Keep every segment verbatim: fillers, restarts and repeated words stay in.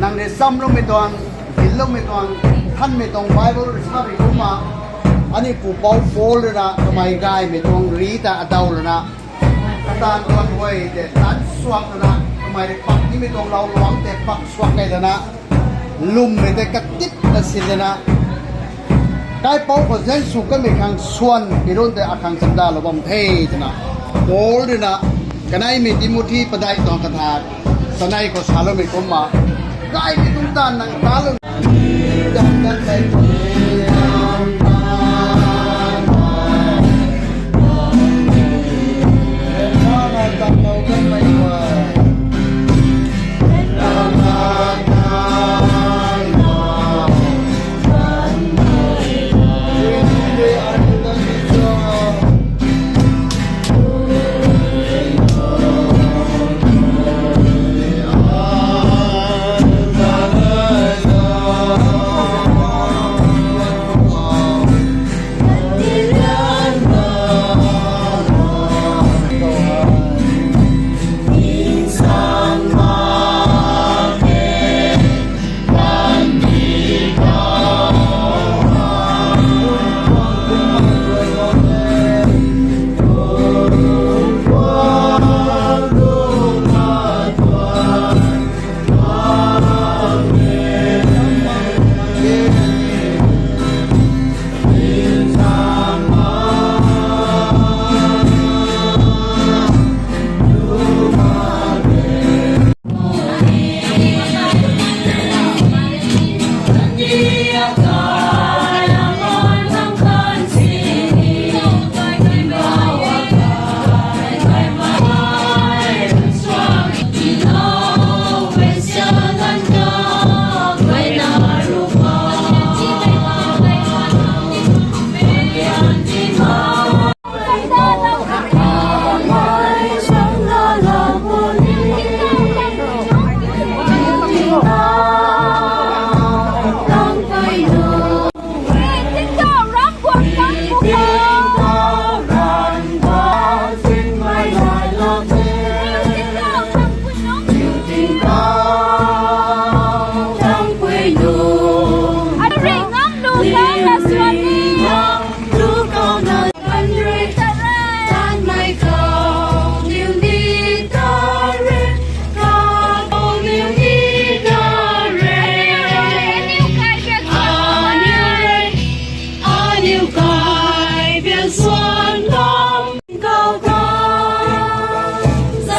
Nang ni samloumei tuang, dinloumei tuang, thanmei tuang Bible rui sa ri kumna, aniu pupouc Paul rui na kamei gaymei tuang ri ta adaw lana, kataanv tuang guay tei taanc suak lana, kamei rui pak nimei tuang lau luangc tei pak suak key lana, lwmmei tei katitna sin lana, kaipouc khou zaeng sw kanmei khang swan pirun tei akhang chamdalou bam the twna, Paul rui na kaneimei Timothy padeih tuang katha, chanei khou saloumei kumna, gaymei tuang taanv nang talou.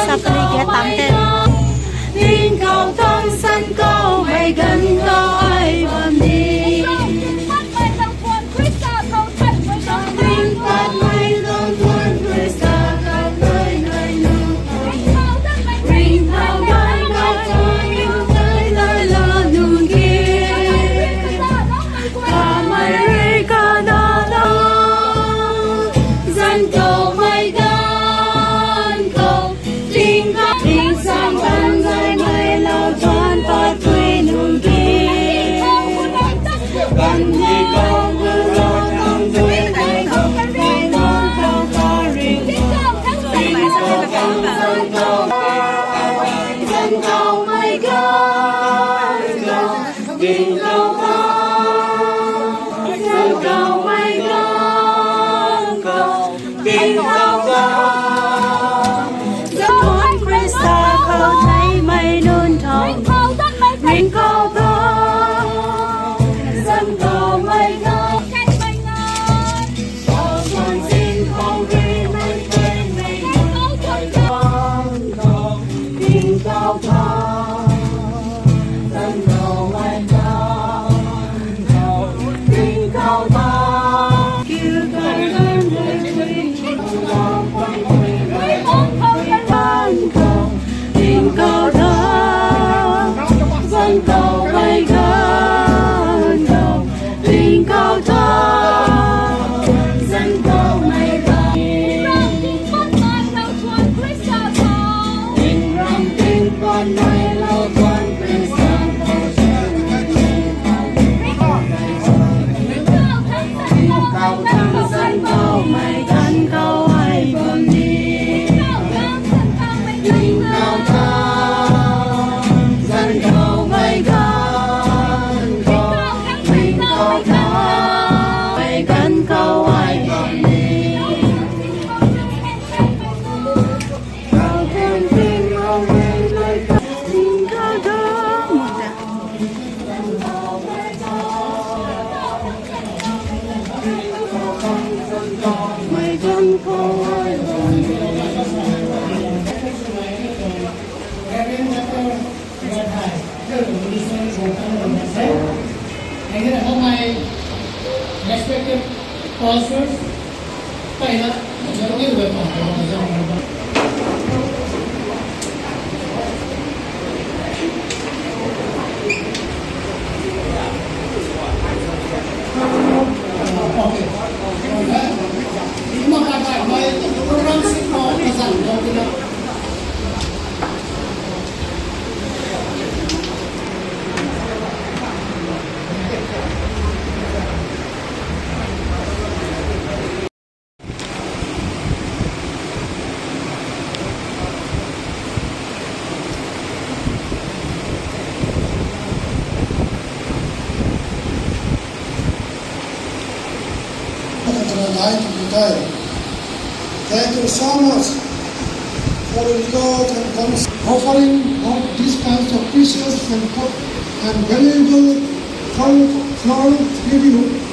Sapri ge tang te. Tingkauh tang san kau mei ganv kau ai bam ni. Ringpat mei tang puan Khrista kau tei mei nai nai nu. Ringpat mei kau tei nai nai la nu ki. Kamei rui kana na. Zan kau mei ganv kau. Ting kau ting sang tan zai mei lau tan pat tui nung ki. Kan ni kau gu lau tang tui mei kau mei nung kau ka ring. Ting kau tang san kau. Zan kau mei ganv kau. Tingkauh tang, tingkauh mei ganv khou, tingkauh tang, Khrista khou tei mei nunc thau, ringkauh tang, zan kau mei ganv, kau suan sin khou ri mei tei mei nunc thau, tingkauh And then how my respected pastors, Thank you so much for the record and cons-, offering of these kinds of precious and co-, and valuable floral, floral tribute.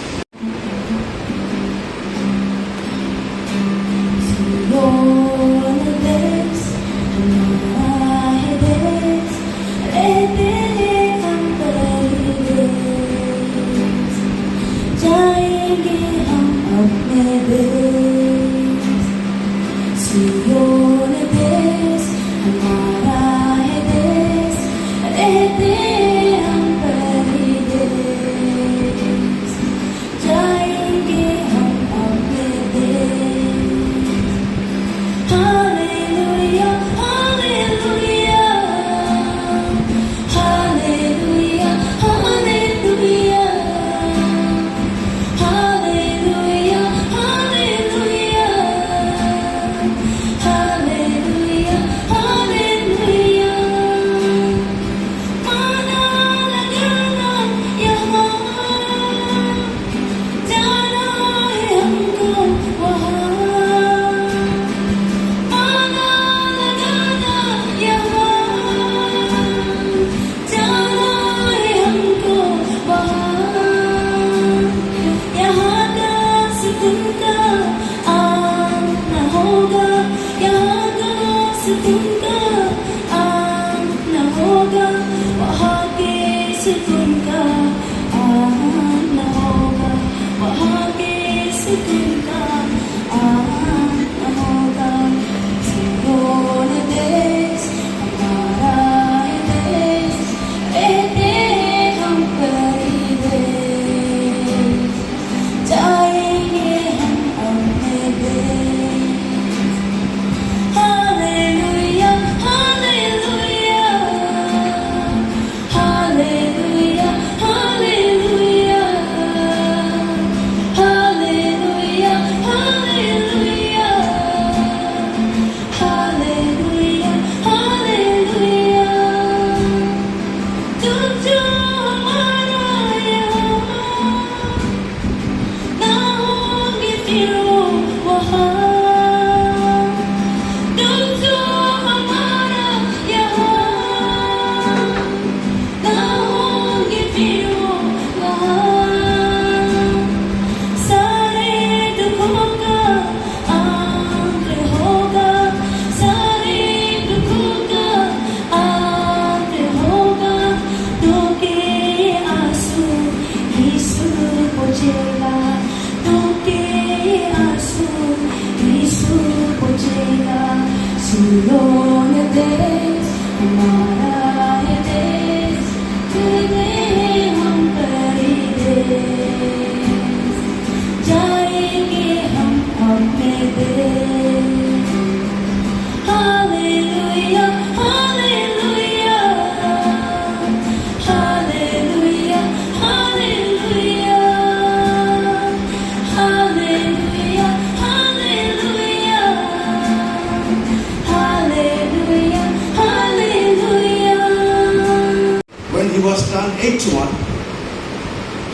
was turned eighty-one.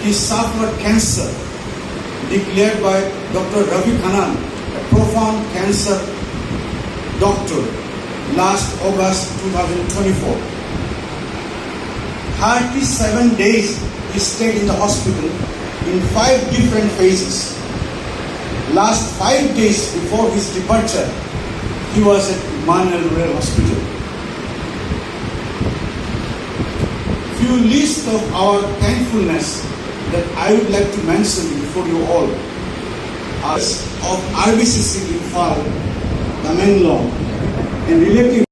He suffered cancer, declared by Doctor Ravi Kannan a profound cancer doctor last August two thousand twenty-four. Thirty-seven days he stayed in the hospital in five different phases. Last five days before his departure, he was at Emmanuel Royal Hospital. Few list of our thankfulness that I would like to mention before you all are of R B C C Imphal, Tamenglong, and relative